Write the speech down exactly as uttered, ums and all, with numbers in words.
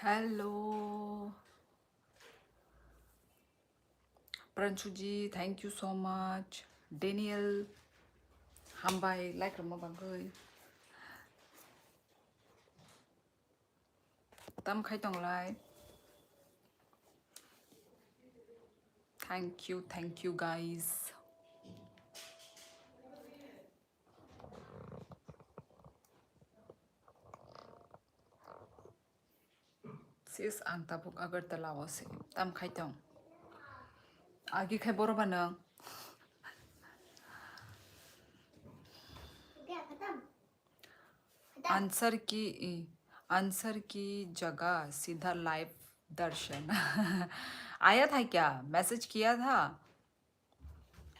Hello. Pranchuji, thank you so much. Daniel, hambai, like rwma bagwi. Tam khai tonglai. Thank you, thank you, guys. Sis, ang tabuk Agartala o se. Tam khai tong. Agi khai boro ba nang. Answer ki, answer ki jaga sidha live darshan. Aya tha kya? Message kiya tha?